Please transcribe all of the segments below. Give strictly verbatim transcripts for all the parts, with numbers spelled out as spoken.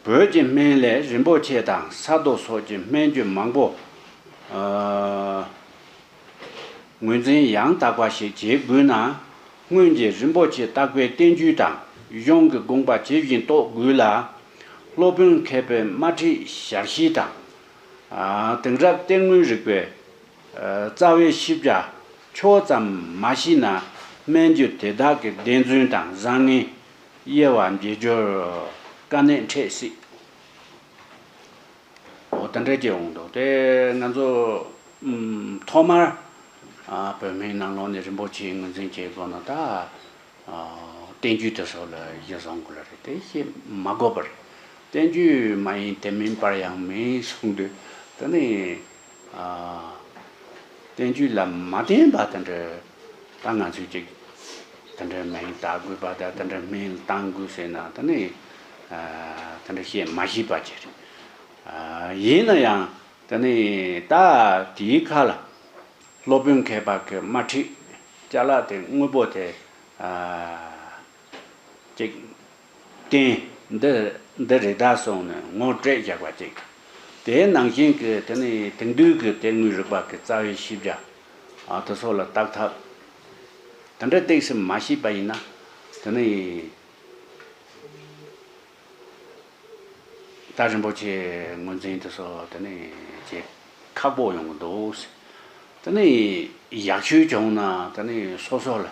བོད་ཀྱི་སྨན་ལས་རིན་པོ་ཆེ་དང་ས་རྡོ་སོགས་ཀྱི་སྨན་རྒྱུ་མང་པོ། ཨ། ངོས་འཛིན་ཡང་དག་པ་ཞིག་བྱེད་དགོས་ན། སྔོན་གྱི་རིན་པོ་ཆེ་བརྟག་པའི་བསྟན་བཅོས་དང་གཞུང་གི་དགོངས་པ་ཇི་བཞིན་རྟོགས་དགོས་ལ། སློབ་དཔོན་མཁས་པའི་དམར་ཁྲིད་ཞལ་བཞེས་དང་། ཨ། དེང་རབས་གཏེར་དངོས་རིག་པའི། ཨ། རྩ་བའི་ཤེས་བྱ་ཕྱོགས་ཙམ་མ་ཤེས་ན། སྨན་རྒྱུ་དེ་དག་གི་བདེན་རྫུན་དང་བཟང་ངན་དབྱེ་བ་འབྱེད་རྒྱུར་དཀའ་གནད་འཕྲད་སྲིད། འོ། དེ་འདྲ་ཅིག་འོང་འདུག་དེ་ང་ཚོ། ཨམ། ཐོག་མར། ཨ། བོད་སྨན་ནང་ལོགས་ནས་རིན་པོ་ཆེ་ངོས་འཛིན་བྱེད་དགོས་ན་ད། ཨ། བསྟན་བཅོས་དེ་སོགས་ལ་གཞི་བཟུང་དགོས་ལ་རེད། དེ་བཤད་མ་དགོས་པ་རེད། བསྟན་བཅོས་མ་ཡིན་དེ་མིན་པར་ཡང་མིན་གསུངས་དུས་དེ་ནི། ཨ། བསྟན་བཅོས་ལ་མ་བརྟེན་པ་དེ་འདྲ། ད་ང་ཚོས་ཅིག་དེ་འདྲ་སྨན་བཏགས་དགོས་པ་དང་དེ་འདྲ་སྨན་བཏང་དགོས་ཟེར་ན་དེ་ནི། ཨ། དེ་འདྲ་བཤད་མ་ཤེས་པ་ཅིག་རེད། ཨ། ཡིན་ན་ཡང་དེ་ནི་ད་དེའི་ཁ་ལ། སློབ་དཔོན་མཁས་པ་གི་དམར་ཁྲིད་ཅ་ལག་དེ་དངོས་པོ་དེ། ཨ། ཅིག་བསྟན། འདི་འདི་རེད་ད་གསུངས་ནས་ངོ་སྤྲད་བཞག་པ་ཅིག་དེའི་ནང་བཞིན་གྱི་དེ་ནི་དེང་དུས་ཀྱི་གཏེར་དངོས་རིག་པ་གི་རྩ་བའི་ཤེས་བྱ། ཨ། དེ་སོགས་ལ་བརྟག་ཐབས། དེ་འདྲ་ཏོག་ཙམ་མ་ཤེས་པ་ཡིན་ན་དེ་ནི། ད་རིན་པོ་ཆེ་ངོས་འཛིན་དེ་སོགས་དེ་ནི་བྱེད་ཁག་པོ་ཡོང་གི་འདུག་དེ་ནི་ཡག་ཤོས་བྱུང་ན་དེ་ནི་སོ་སོ་ལ་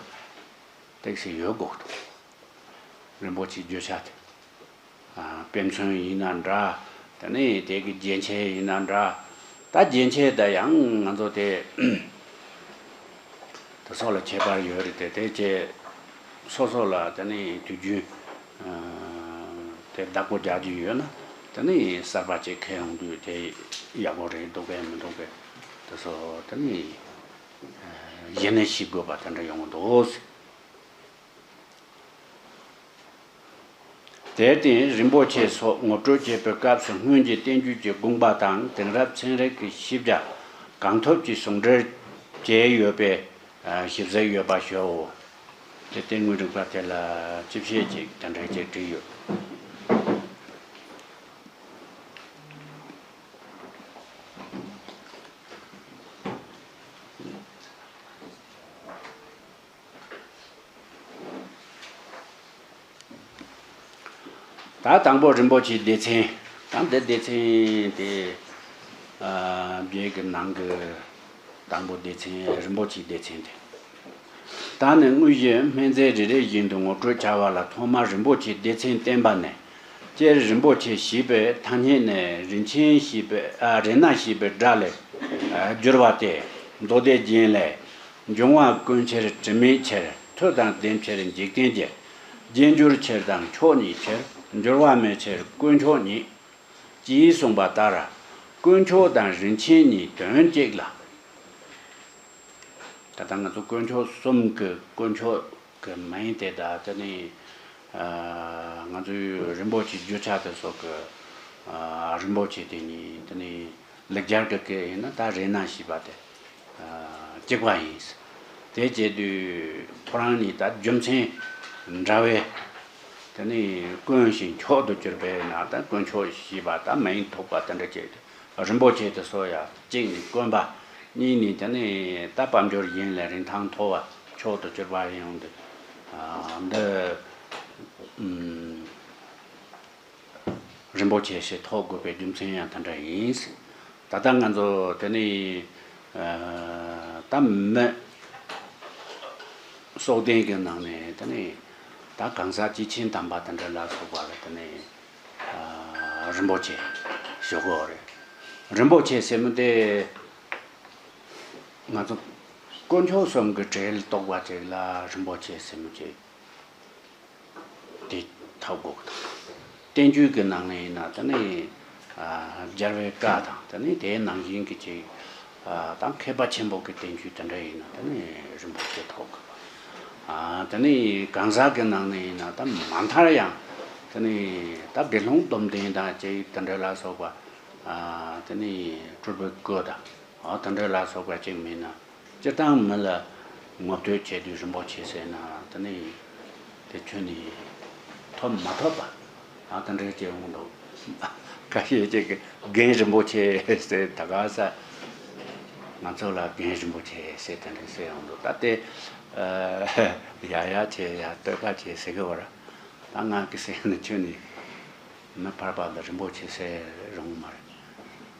ཏོག་ཙམ་ཡོད་དགོས་འདུག་རིན་པོ་ཆེའི་རྒྱུ་ཆ་དེ། ཨ། དཔེ་མཚོན་ཡིན་ན་འདྲ། དེ་ནི་དེ་གི་རྒྱན་ཆས་ཡིན་ན་འདྲ། ད་རྒྱན་ཆས་དེ་ཡང་ང་ཚོ་དེ། དེ་སོགས་ལ་ཁྱད་པར་ཡོད་རེད་དེ། དེ་བྱས་སོ་སོ་ལ་དེ་ནི་དུས་རྒྱུན། ཨ། དེ་བདག་པོ་རྒྱག་རྒྱུ་ཡོད་ན་དེ་ནི་གསར་པ་ཅིག་ཁྱེར་ཡོང་དུས་དེ་ཡག་པོ་རེད་འདུག་གས་མི་འདུག་གས། དེ་སོགས་དེ་ནི། ཨ། གཞི་ནས་ཤེས་དགོས་པ་དེ་འདྲ་ཡོང་གི་འདུག་དེར་བརྟེན་རིན་པོ་ཆེ་སོགས་ངོ་སྤྲོད་བྱེད་པའི་སྐབས་སུ་སྔོན་གྱི་བསྟན་བཅོས་ཀྱི་དགོངས་པ་དང་དེང་རབས་ཚན་རིག་གི་ཤེས་བྱ་གང་ཐུབ་ཀྱིས་ཟུང་འབྲེལ་བྱས་ཡོད་པའི། ཨ། ཞིབ་གཟིགས་ཡོད་པ་ཞུའོ། དེ་གཏེར་དངོས་རིག་པ་དེ་ལ་སྤྱི་བཤད་ཅིག་དེ་འདྲ་ཅིག་བྲིས་ཡོད། ད་དང་པོ་རིན་པོ་ཆེའི་སྡེ་ཚན། ད་འདི་སྡེ་ཚན་དེ། ཨ། བརྒྱད་ཀྱི་ནང་གི་དང་པོ་སྡེ་ཚན་རིན་པོ་ཆེའི་སྡེ་ཚན་དེ། ད་ནི་དངོས་གཞི་སྨན་རྫས་རེ་རེ་བཞིན་དུ་ངོ་སྤྲོད་བྱ་བ་ལ་ཐོག་མར་རིན་པོ་ཆེའི་སྡེ་ཚན་བསྟན་པ་ནས། སྤྱིར་རིན་པོ་ཆེ་ཞེས་པའི་ཐ་སྙད་ནི་རིན་ཆེན་ཞེས་པའི། ཨ། རིན་ན་ཞེས་པའི་སྒྲ་ལས། ཨ། བསྒྱུར་བ་སྟེ། མདོ་སྡེ་རྒྱན་ལས། འབྱུང་བ་ཀུན་ཕྱིར་དྲི་མེད་ཕྱིར། མཐུ་དང་ལྡན་ཕྱིར་འཇིག་རྟེན་རྒྱལ། རྒྱས་འགྱུར་ཕྱིར་དང་མཆོག་ཉིད་ཕྱིར། འགྱུར་བ་མེད་ཕྱིར་དཀོན་མཆོག་ཉིད། ཅེས་གསུངས་པ་ལྟར། དཀོན་མཆོག་དང་རིན་ཆེན་གཉིས་དོན་གཅིག་ལ། ད་ལྟ་ང་ཚོ་དཀོན་མཆོག་གསུམ་གྱི་དཀོན་མཆོག་གི་མིང་དེ་དག་དེ་ནི། ཨ། ང་ཚོའི་རིན་པོ་ཆེའི་རྒྱུ་ཆ་དེ་སོགས་ཀྱི། ཨ། རིན་པོ་ཆེ་དེ་ནི་དེ་ནི་ལེགས་སྦྱར་གྱི་སྐད་ཡིན་ན་ད་རེ་ན་ཞེས་པ་དེ། ཨ། གཅིག་པ་ཡིན། དེ་བྱེད་དུས་ཁོ་རང་ནི་ད་རྒྱུ་མཚན་འདྲ་བས། དེ་ནི་དཀོན་ཞིང་མཆོག་ཏུ་གྱུར་པས་ན་ད་དཀོན་མཆོག་ཞེས་པ་ད་མིང་ཐོགས་པ་དེ་འདྲ་བྱས་ཏེ། རིན་པོ་ཆེ་དེ་ཚོ་ཡང་གཅིག་ནི་དཀོན་པ། གཉིས་ནི་དེ་ནི་ད་དཔལ་འབྱོར་ཡིན་ལ་རིན་ཐང་མཐོ་བ་མཆོག་ཏུ་གྱུར་པ་ཡིན་ཡོང་དུས། ཨ། འདི། ཨུམ། རིན་པོ་ཆེ་ཞེས་ཐོགས་དགོས་པའི་རྒྱུ་མཚན་ཡང་དེ་འདྲ་ཡིན། ད་ལྟ་ང་ཚོ་དེ་ནི། ཨ། ད་མི་སྲོག་ལྡན་གྱི་ནང་ནས་དེ་ནི་ད་གང་ཟག་སྐྱེས་ཆེན་དམ་པ་དེ་འདྲ་ལ་སོགས་པ་ལ་དེ་ནི། ཨ། རིན་པོ་ཆེ་ཞུ་དགོས་རེད། རིན་པོ་ཆེ་ཟེར་མི་དེ་ང་ཚོ་དཀོན་མཆོག་གསུམ་གྱི་གྲས་ལ་གཏོགས་པ་ཅིག་ལ་རིན་པོ་ཆེ་ཟེར་མི་ཅིག་དེ་ཐོགས་དགོས་ཀྱི་འདུག་བསྟན་བཅོས་ཀྱི་ནང་ནས་ཡིན་ན་དེ་ནི། ཨ། སྦྱར་བའི་བཀའ་དང་དེ་ནི་དེའི་ནང་བཞིན་གྱི་ཅིག་ཨ། ད་མཁས་པ་ཆེན་པོ་གི་བསྟན་བཅོས་དེ་འདྲ་ཡིན་ན་དེ་ནི་རིན་པོ་ཆེ་ཐོགས་དགོས་པ། ཨ། དེ་ནི་གང་ཟག་གི་ནང་ནས་ཡིན་ན་ད་མ་མཐར་ཡང་དེ་ནི་ད་དགེ་སློང་སྡོམ་ལྡན་དང་ཅིག་དེ་འདྲ་ལ་སོགས་པ། ཨ། དེ་ནི་སྤྲུལ་པའི་སྐུ་དང་། ཨ། དེ་འདྲ་ལ་སོགས་པ་ཅིག་མིན་ན། སྤྱིར་བཏང་མི་ལ་ངོ་སྤྲོད་བྱེད་དུས་རིན་པོ་ཆེ་ཟེར་ན་དེ་ནི་དེ་ཁྱོན་ནས་ཐོབ་མ་ཐོབ་པ། ཨ། དེ་འདྲ་ཅིག་འོང་འདུག་ཁ་ཤས་ཅིག་གིས་རྒན་རིན་པོ་ཆེ་ཟེར། ད་ག་ས་ང་ཚོ་ལ་རྒན་རིན་པོ་ཆེ་ཟེར་དེ་འདྲ་ཟེར་ཡོང་འདུག་ད་དེ་ཨ་ཡ་ཡ་ཆེ་ཡ་སྟོད་ཁ་ཆེ་ཟེར་གི་བ་ར། ད་ང་གི་ཟེར་ན་ཁྱོད་ནི་མི་ཕལ་པ་ལ་རིན་པོ་ཆེ་ཟེར་རུང་མ་རེད།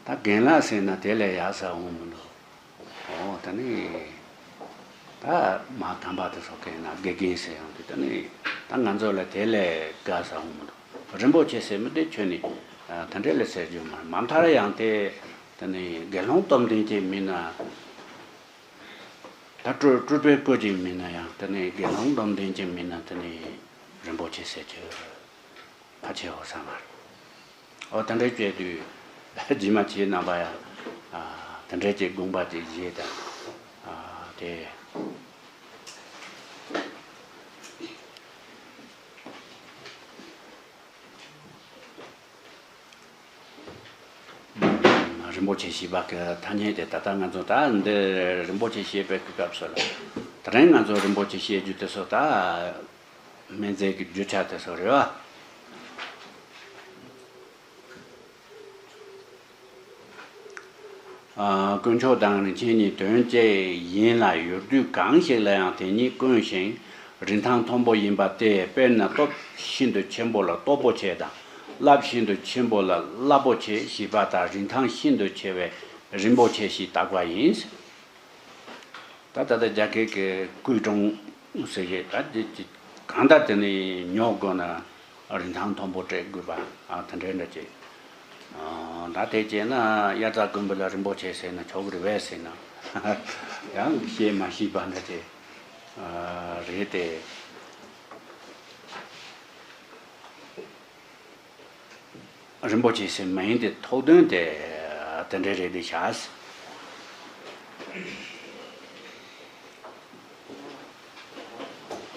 ད་རྒན་ལགས་ཟེར་ན་དེ་ལས་ཡག་ས་འོང་མི་འདུག་ཨོ་ད་ནི་ད་མ་དམ་པ་དེ་ཚོ་གན་ན་དགེ་རྒན་ཟེར་ཡང་དུས་ད་ནི་ད་ང་ཚོ་ལ་དེ་ལས་དགའ་ས་འོང་མི་འདུག་རིན་པོ་ཆེ་ཟེར་མི་དེ་ཁྱོད་ནི་ཨ་ད་འདྲས་ལས་ཟེར་རྒྱུ་མ་རེད། མ་མཐར་ཡང་དེ་ད་ནི་དགེ་སློང་སྟོབས་ལྡན་ཅིག་མིན་ན། ད་སྤྲུལ་སྤྲུལ་པའི་སྐུ་ཅིག་མིན་ན་ཡང་ད་ནི་དགེ་སློང་སྟོབས་ལྡན་ཅིག་མིན་ན་ད་ནི་རིན་པོ་ཆེ་ཟེར་རྒྱུ་ཕལ་ཆེར་ཡོད་ས་མ་རེད། ཨོ་ད་འདྲའི་བྱས་དུས་རྗེས་མ་ཁྱེད་རྣམ་པ་ཡང་ཨ་ད་འདྲའི་ཅིག་དགོངས་པ་ཅིག་བཞེས་དང་ཨ་དེ་རིན་པོ་ཆེ་ཞེས་པ་གི་ཐ་སྙད་དེ་ད་ལྟ་ང་ཚོ་ད་འདི་རིན་པོ་ཆེ་ཞེས་པའི་གི་སྐབས་སུ་ལ་དེ་རིང་ང་ཚོ་རིན་པོ་ཆེ་ཞེས་རྒྱུ་དེ་ཚོ་ད། སྨན་རྫས་ཀྱི་རྒྱུ་ཆ་དེ་ཚོ་རེད་བ། ཨ་དཀོན་མཆོག་དང་རིན་ཆེན་གཉིས་དོན་གཅིག་ཡིན་ལ་ཡོད་དུས་གང་ཞིག་ལ་ཡང་དེ་ཉིད་དཀོན་ཞིང་རིན་ཐང་མཐོན་པོ་ཡིན་པ་སྟེ། དཔེར་ན་སྟོབས་ཤིན་ཏུ་ཆེན་པོ་ལ་སྟོབས་པོ་ཆེ་དང་། རླབས་ཤིན་ཏུ་ཆེན་པོ་ལ་རླབས་པོ་ཆེ་ཞེས་པ་དང་རིན་ཐང་ཤིན་ཏུ་ཆེ་བས་རིན་པོ་ཆེ་ཞེས་བཏགས་པ་ཡིན། ད་ད་ལྟ་རྒྱ་སྐད་ཀྱི་ཀུའི་ཀྲུང་ཟེར་གྱི་ད་འདི་ཅི་གང་ལྟར་དེ་ནི་ཉོ་དགོས་ན་རིན་ཐང་མཐོན་པོ་སྤྲད་དགོས་པ་ཨ་དེ་འདྲའི་འདྲ་ཅིག་ཨ་ད་དེ་བྱས་ན་དབྱར་རྩྭ་དགུན་འབུ་ལ་རིན་པོ་ཆེ་ཟེར་ན་ཆོག་གི་རེད་པས་ཟེར་ན་ཡང་ཤེས་མ་ཤེས་པ་འདྲ་ཅིག་ཨ་རེད་དེ། རིན་པོ་ཆེ་ཟེར་མིང་དེ་ཐོགས་དོན་དེ་དེ་འདྲའི་རེད་དེ་བྱ།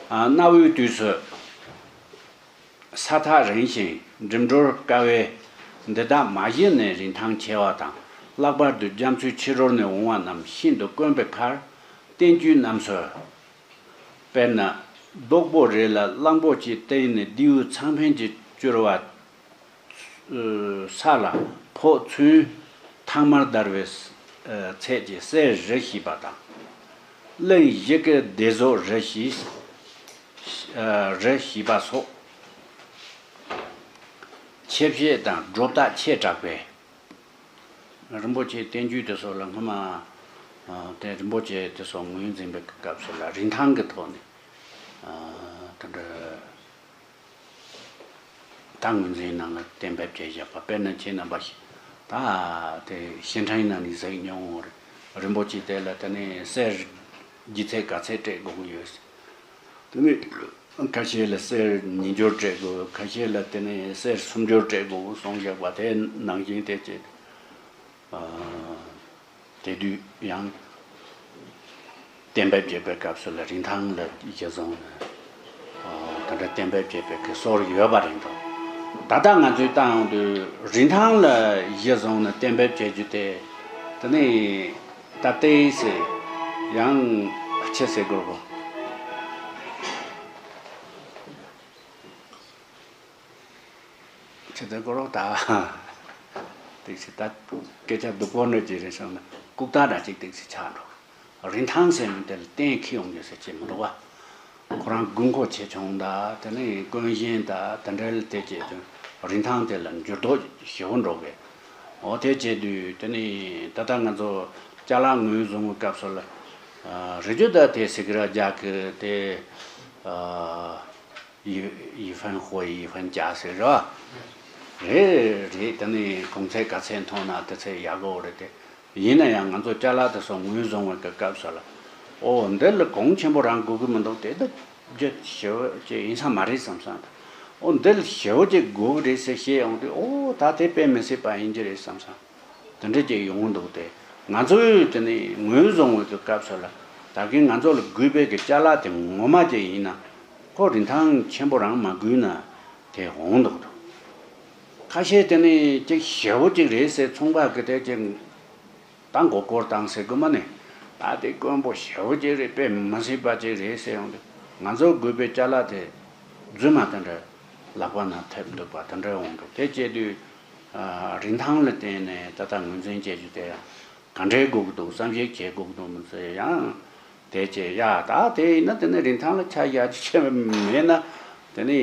ཨ་གནའ་བོའི་དུས་སུ་ས་ཐག་རིང་ཞིང་འགྲིམ་འགྲུལ་དཀའ་བས་འདི་དག་མ་གཞི་ནས་རིན་ཐང་ཆེ་བ་དང་། ལྷག་པར་དུ་རྒྱ་མཚོའི་ཕྱི་རོལ་ནས་འོང་བ་རྣམས་ཤིན་ཏུ་དཀོན་པའི་ཁར་བསྟན་བཅོས་རྣམས་སུ། དཔེར་ན། རྡོག་པོ་རེ་ལ་གླང་པོ་ཆེའི་སྟེང་ནས་རྡེའུ་ཚང་འཕེན་གྱིས་བསྐྱུར་བ་ས་ལ་ཕོག་ཚུན་ཐང་དམར་བརྡར་བའི་ཚད་ཀྱི་གསེར་རི་ཞེས་པ་དང་། གླིང་བཞི་ཀའི་སྡེ་བཟོ་རི་ཞེས་རི་ཞེས་པ་སོགས་ཆེ་བཤད་དང་སྒྲོ་བཏགས་ཆེ་དྲགས་པས། རིན་པོ་ཆེའི་བསྟན་བཅོས་དེ་ཚོ་ལ་སྔོན་མ་ཨ་དེ་རིན་པོ་ཆེ་དེ་ཚོ་ངོས་འཛིན་པའི་སྐབས་སུ་ལ་རིན་ཐང་གི་ཐོག་ནས་ཨ་དེ་འདྲ་ད་ངོས་འཛིན་ནང་ལ་གཏན་འབེབས་བྱས་བཞག་པ། དཔེར་ན་ཁྱེད་རྣམ་པ་ཞིག་ད་དེ་ཕྱིར་འཐེན་ནང་ནས་གཟིགས་མྱོང་ངོ་། རིན་པོ་ཆེ་དེ་ལ་དེ་ནས་གསེར་ལྗིད་ཚད་ག་ཚད་སྤྲད་དགོས་ཀྱི་ཡོད། དེ་ནས་ཁ་ཤས་ལ་གསེར་ཉིས་འབྱོར་སྤྲད་དགོས། ཁ་ཤས་ལ་དེ་ནས་གསེར་སུམ་འབྱོར་སྤྲད་དགོས་གསུངས་བཞག་པ་དེ་ནང་བཞིན་དེ་བྱས། ཨ་དེ་དུས་ཡང་གཏན་འབེབས་བྱེད་པའི་སྐབས་སུ་ལ་རིན་ཐང་ལ་གཞི་བཟུང་ནས་ཨ་དེ་འདྲ་གཏན་འབེབས་བྱེད་པའི་གི་སྲོལ་ཡོད་པ་རེད་འདུག་ད་ལྟ་ང་ཚོས་བལྟ་ཡོང་དུས་རིན་ཐང་ལ་གཞི་བཟུང་ནས་གཏན་འབེབས་བྱེད་རྒྱུ་དེ་དེ་ནི། ད་ལྟའི་ཚེ་ཡང་ཆེ་ཟེར་དགོས་གོ། ཆེ་ཟེར་དགོས་རོགས་ད། ཏིག་ཙི་ད་སྐད་ཆ་སྡུག་པོ་གནོད་ཀྱི་རེད་བསམ་ན་ལྐུགས་རྟགས་འདྲ་ཅིག་ཏིག་ཙི་ཆགས་འགྲོ། རིན་ཐང་ཟེར་མི་དེ་ལ་གཏན་འཁེལ་ཡོང་རྒྱུ་ཟེར་གྱི་མི་འདུག་བ། ཁོ་རང་དགོས་མཁོ་ཆེ་ཆུང་དང་དེ་ནས་ཀུན་གཞན་དང་དེ་འདྲ་ལ་བལྟས་བྱས་དུས་རིན་ཐང་དེ་ལ་འགྱུར་ལྡོག་ཞེ་པོ་འགྲོ་གི། འོ་དེ་བྱས་དུས་དེ་ནས་ད་ལྟ་ང་ཚོ་ཅ་ལག་ངོས་བཟུང་བའི་སྐབས་སུ་ལ་ཨ་རི་རྒྱུ་ད་དེ་སི་ཀི་ར་རྒྱག་གི་དེ་ཨ་ཡི་ཡི་ཧྥན་ཧོ་ཡི་ཧྥན་ཅ་ཟེར་ར་རེད་རེད། དེ་ནས་གོང་ཚད་ག་ཚད་མཐོང་ན་དེ་ཚད་ཡག་གོ་རེད་དེ། ཡིན་ན་ཡང་ང་ཚོ་ཅ་ལག་དེ་ཚོ་ངོས་བཟུང་བའི་སྐབས་སུ་ལ། ཨོ་འདི་ལ་གོང་ཆེན་པོ་རང་དགོས་ཀྱི་མི་འདུག་དེ་ད་རྒྱུ་ཞེ་པོ་ཅིག་ཡིན་ས་མ་རེད་བསམ་སོང་། ཨོ་འདི་ལ་ཞེ་པོ་ཅིག་དགོས་ཀྱི་རེད་ཟེར་བཤད་ཡོང་དུས་ཨོ་ད་དེ་དཔེ་མི་སྲིད་པ་ཡིན་གྱི་རེད་བསམ་སོང་། དེ་འདྲ་ཅིག་ཡོང་གི་འདུག་སྟེ། ང་ཚོས་དེ་ནས་ངོས་བཟུང་བའི་སྐབས་སུ་ལ་ད་གིན་ང་ཚོ་ལ་དགོས་པའི་གི་ཅ་ལག་དེ་ངོ་མ་ཅིག་ཡིན་ན་ཁོ་རིན་ཐང་ཆེན་པོ་རང་མ་དགོས་ན་དེ་འོང་འདུག་འདུག་ཁ་ཤས་དེ་ནས་ཅིག་ཞེ་པོ་ཅིག་རེད་ཟེར་ཚོང་པ་གི་དེ་ཅིག་ད་མགོ་སྐོར་བཏང་ཟེར་དགོས་མ་ནི། ད་དེ་དཀོན་པོ་ཞེ་པོ་ཅིག་རེད། དཔེ་མི་སྲིད་པ་ཅིག་རེད་ཟེར་ཡོང་དུས་ང་ཚོ་དགོས་པའི་ཅ་ལག་དེ་རྫུན་མ་དེ་འདྲ་ལག་པ་ན་ཐེབས་འདུག་པ་དེ་འདྲ་འོང་གི། དེ་བྱས་དུས་ རིན་ཐང་ལ་བརྟེན་ནས་ད་ལྟ་ངོས་འཛིན་བྱེད་རྒྱུ་དེ་ག་འདྲའི་དགོས་ཀྱི་འདུག་བསམ་གཞིག་བྱེད་དགོས་ཀྱི་འདུག་མི་ཚེ་ཡང་དེ་བྱས་ཡ་ད་དེ་ཡིན་ན་དེ་ནི་རིན་ཐང་ལ་ཆ་བཞག་རྒྱུ་ཆེ་མེད་ན་དེ་ནི་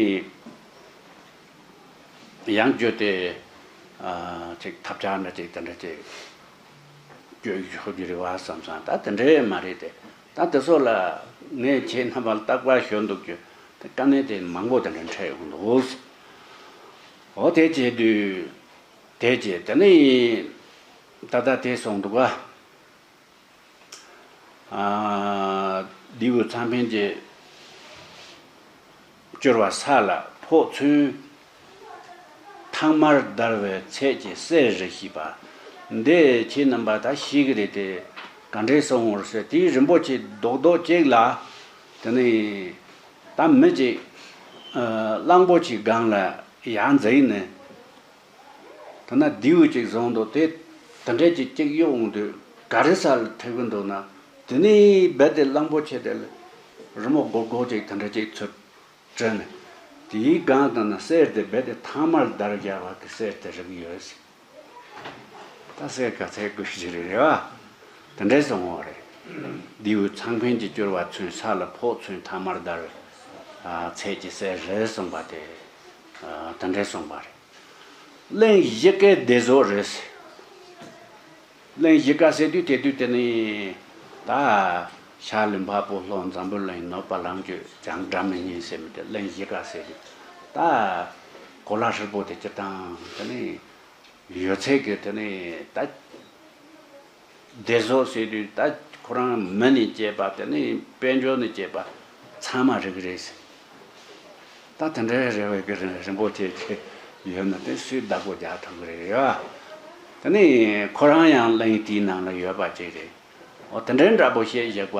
ཡང་བརྗོད་དེ་ཅིག་ཐབས་ཆག་འདྲ་ཅིག་དེ་འདྲ་ཅིག་བརྗོད་ཆོག་རྒྱུ་རེད་བ་བསམ་སོང་། ད་དེ་འདྲའི་མ་རེད་དེ། ད་དེ་སོགས་ལ་ངས་ཁྱེད་རྣམ་པ་ལ་རྟག་པར་ཞུ་འདུག་རྒྱུ་དེ་དཀའ་གནད་དེ་མང་པོ་དེ་འདྲ་འཕྲད་ཡོང་འདུག་འོ་དེ་བྱས་དུས་དེ་བྱས་དེ་ནི་ད་ལྟ་དེ་སོང་འདུག་ག་ཨ། ལྡེའུ་ཚང་འཕན་གྱི་སྐྱོར་བ་ས་ལ་ཕོག་ཚུན། ཐང་མར་བརྡལ་བའི་ཚད་ཀྱི་གསེར་རེ་ཞིག་པ། འདི་ཁྱེད་རྣམ་པ་ད་ཤེས་ཀྱི་རེད་དེ། ག་འདྲའི་སོང་བར་ཟེར་དེའི་རིན་པོ་ཆེ་རྡོག་རྡོག་གཅིག་ལ། དེ་ནས་ད་མི་གཅིག་གླང་པོ་ཆེའི་སྒང་ལ་ཡར་འཛེགས་ནས། ད་ན་ལྡེའུ་ཅིག་བཟུང་འདུག་དེ་དེ་འདྲས་ཅིག་ཅིག་གཡུག་འོང་དུས་ག་རེ་ས་ལ་ཐེབས་ཀྱི་འདུག་ན། དེ་ནས་རྦད་དེ་གླང་པོ་ཆེ་དེ་ལ་རི་མོ་སྒོར་སྒོར་ཅིག་དེ་འདྲས་ཅིག་ཚུར་བྲིས་ནས། དེའི་སྒང་དང་ན་གསེར་དེ་རྦད་དེ་ཐང་མར་བརྡལ་བཞག་པ་གི་གསེར་དེ་རིག་ཡོད་ཟེར། ད་གསེར་ག་ཚད་དགོས་ཞིག་རེད་རེད་བ། དེ་འདྲས་གསུངས་པ་རེད། ལྡེའུ་ཚང་འཕན་གྱི་སྐྱོར་བ་ཚུན། ས་ལ་ཕོག་ཚུན་ཐང་མར་བརྡལ་བའི་ཚད་ཀྱི་གསེར་རེད་གསུངས་པ་དེ་དེ་འདྲས་གསུངས་པ་རེད། གླིང་བཞི་ཀའི་སྡེ་ཟོག་རེད། གླིང་བཞི་ཀ་ཟེར་དུས་དེ་དུས་དེ་ནི་ད་ཤར་གླིང་འཕགས་པོ་ལྷོ་འཛམ་བུ་གླིང་ནུབ་བ་ལང་སྤྱོད་བྱང་སྒྲ་མི་སྙན་ཟེར་མི་དེ་གླིང་བཞི་ཀ་ཟེར་དུས་ད་གོ་ལ་ཧྲིལ་པོ་དེ་སྤྱིར་བཏང་དེ་ནི་ཡོད་ཚད་ཀྱི་དེ་ནི་ད། སྡེ་ཟོག་ཟེར་དུས་ད་ཁོ་རང་མི་ནས་སྐྱེས་པ་དེ་ནས་དཔལ་འབྱོར་ནས་སྐྱེས་པ་ཚང་མ་རིག་རེད་ཟེར། ད་དེ་འདྲའི་རེ་བའི་གི་རིན་པོ་ཆེ་ཆེ་ཡོད་ན་དེ་སུས་བདག་པོ་རྒྱག་ཐུབ་གི་རེད་ཡ། དེ་ནས་ཁོ་རང་ཡང་གླིང་དེའི་ནང་ལ་ཡོད་པ་ཅིག་རེད། འོ་དེ་འདྲའི་འདྲ་པོ་བཤད་བཞག་པ་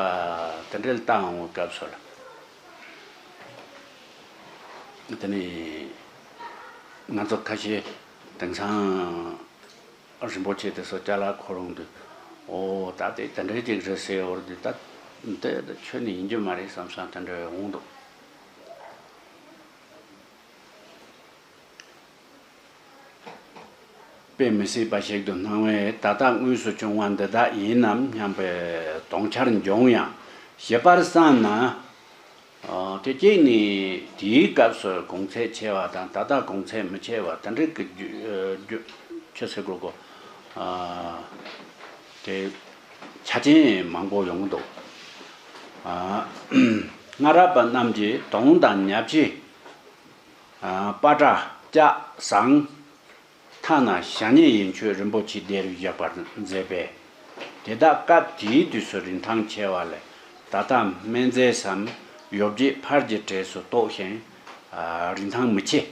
དེ་འདྲའི་ལྟ་འོང་བའི་སྐབས་སུ་ལ། དེ་ནས་ང་ཚོ་ཁ་ཤས་དེང་སང་རིན་པོ་ཆེ་དེ་ཚོ་ཅ་ལག་ཁོ་རང་དུ་ཨོ་ད་དེ་དེ་འདྲའི་ཅིག་རེད་ཟེར་བར་དུ་ད་འདི་ཁྱོན་ནས་ཡིན་རྒྱུ་མ་རེད་བསམ་བསམ་དེ་འདྲ་འོང་འདུག་དཔེ་མི་སྲིད་པ་ཞིག་ཏུ་སྣང་བས་ད་ལྟ་དངོས་སུ་བྱུང་བ་འདི་དག་ཡིན་ནམ་སྙམ་པའི་དོགས་འཆར་འབྱུང་ཡང་ཞིབ་པར་བསམ་ན། ཨོ་དེ་གཅིག་ནི་དེའི་སྐབས་སུ་གོང་ཚད་ཆེ་བ་དང་ད་ལྟ་གོང་ཚད་མི་ཆེ་བ་དེ་འདྲའི་གི་རྒྱུ་རྒྱུ་ཆི་ཟེར་དགོས་གོ་ཨ་དེ་ཆ་རྐྱེན་མང་པོ་ཡོང་གི་འདུག་ཨ་སྔ་རབས་པ་རྣམས་ཀྱིས་དུང་དང་ཉ་ཕྱི་ཨ་པ་ཏྲ་ལྕགས་ཟངས། ཐ་ན་ཞ་སྙེད་ཡན་ཆོད་རིན་པོ་ཆེ་སྡེ་རུ་བཞག་པར་མཛད་པས། དེ་དག་སྐབས་དེའི་དུས་སུ་རིན་ཐང་ཆེ་བ་ལས་ད་ལྟ་སྨན་རྫས་སམ་ཡོ་བྱད་ཕར་གྱི་གྲས་སུ་གཏོགས་ཤིང་རིན་ཐང་མི་ཆེ།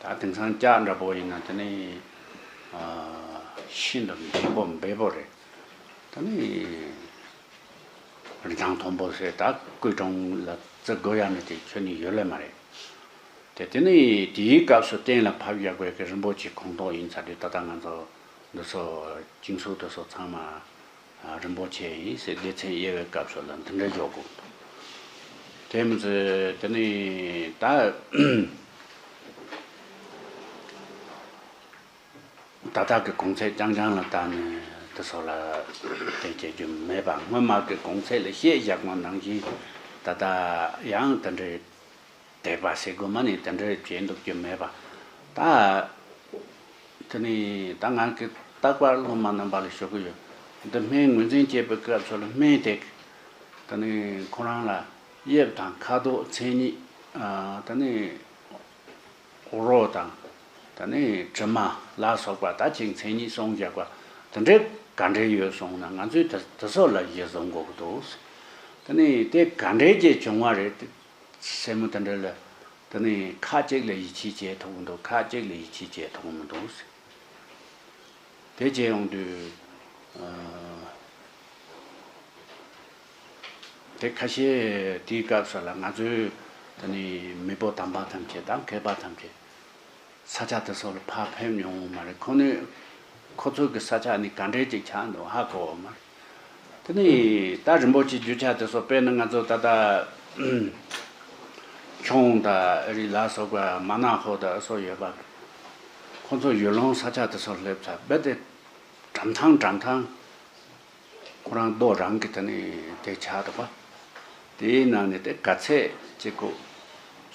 ད་དེང་སང་ལྕགས་འདྲ་པོ་ཡིན་ན་དེ་ནི་ཤིན་ཏུ་འབེལ་པོ་འབེལ་པོ་རེད། ད་ནི་རིན་ཐང་མཐོན་པོ་ཟེར་ད་སྐུ་གྲོང་ལ་བརྩི་དགོས་ཡ་ནི་དེ་ཁྱོན་ནས་ཡོད་ལེ་མ་རེད། དེ་དེ་ནི་དེའི་སྐབས་སུ་གཏན་ལ་ཕབ་ཡག་པའི་གི་རིན་པོ་ཆེ་ཁོངས་གཏོགས་ཡིན་ཚར་དུས་ད་ལྟ་ང་ཚོ་འདི་ཚོ་ཅིང་སུའུ་དེ་ཚོ་ཚང་མ་རིན་པོ་ཆེ་ཡིན་ཟེར་སྡེ་ཚན་དབྱེ་བའི་སྐབས་སུ་ལ་འདི་འདྲ་འཇོག་དགོས། དེ་མི་ཚེ་དེ་ནི་ད། ད་ལྟ་གི་གོང་ཚད་རྐྱང་རྐྱང་ལ་བལྟས་ནས་དེ་ཚོ་ལ་དེ་བྱེད་རྒྱུ་མེད་པ་སྔོན་མ་གི་གོང་ཚད་ལ་བཤད་བཞག་པ་ནང་བཞིན་ད་ལྟ་ཡང་དེ་འདྲའི་དད་པ་ཟེར་དགོས་མ་ནི་དེ་འདྲའི་བྱེད་འདུག་རྒྱུ་མེད་པ་ད་དེ་ནི་ད་ང་གི་རྟག་པར་སློབ་མ་རྣམ་པ་ལ་ཞུ་གི་ཡོད། འདི་སྨན་ངོས་འཛིན་བྱེད་པའི་སྐབས་སུ་ལ་སྨན་དེ་དེ་ནི་ཁོ་རང་ལ་དབྱིབས་དང་ཁ་དོག་མཚན་ཉིད་དེ་ནི། རོ་དང་། ད་ནི་དྲི་མ་ལ་སོགས་པ་ད་ཅིག་མཚན་ཉིད་གསུངས་བཞག་པ་དེ་འདྲའི་ག་འདྲས་ཡོད་སོང་ན་ང་ཚོས་དེ་དེ་ཚོ་ལ་གཞི་བཟུང་དགོས་ཀྱི་འདུག་ད་ནི་དེ་ག་འདྲས་ཀྱི་བྱུང་བ་རེད་ཟེར་མོ་དེ་འདྲ་ལ་ད་ནི་ཁ་ཅིག་ལ་ཡིད་ཆེས་བྱེད་ཐུབ་ཀྱི་འདུག་ཁ་ཅིག་ལ་ཡིད་ཆེས་བྱེད་ཐུབ་ཀྱི་མི་འདུག་དེ་བྱས་ཡོང་དུས། དེ་ཁ་ཤས་དེའི་སྐབས་སུ་ལ་ང་ཚོའི་དེ་ནི་མེས་པོ་དམ་པ་ཐམས་ཅད་དང་མཁས་པ་ཐམས་ཅད་ས་ཆ་དེ་ཚོ་ལ་ཕར་ཕེབས་མྱོང་བ་མ་རེད། ཁོ་ནི་ཁོ་ཚོའི་གི་ས་ཆ་ནི་ག་འདྲས་ཅིག་ཆགས་འདུག་ཧ་གོ་བ་མ་རེད། དེ་ནི་ད་རིན་པོ་ཆེ་རྒྱུ་ཆ་དེ་ཚོ་དཔེར་ན་ང་ཚོ་ད་ལྟ་ཁྱུང་དང་རི་ལ་སོགས་པ་མ་ནག་ཧོ་དང་སོགས་ཡོད་པ། ཁོ་ཚོ་ཡུལ་ལུང་ས་ཆ་དེ་ཚོ་སླེབས་ཚར་རྦད་དེ་གྲམ་ཐང་གྲམ་ཐང་། ཁོ་རང་རྡོ་རང་གི་དེ་ནས་དེ་ཆགས་འདུག་པ། དེའི་ནང་ནས་དེ་ག་ཚད་ཅིག་གོ།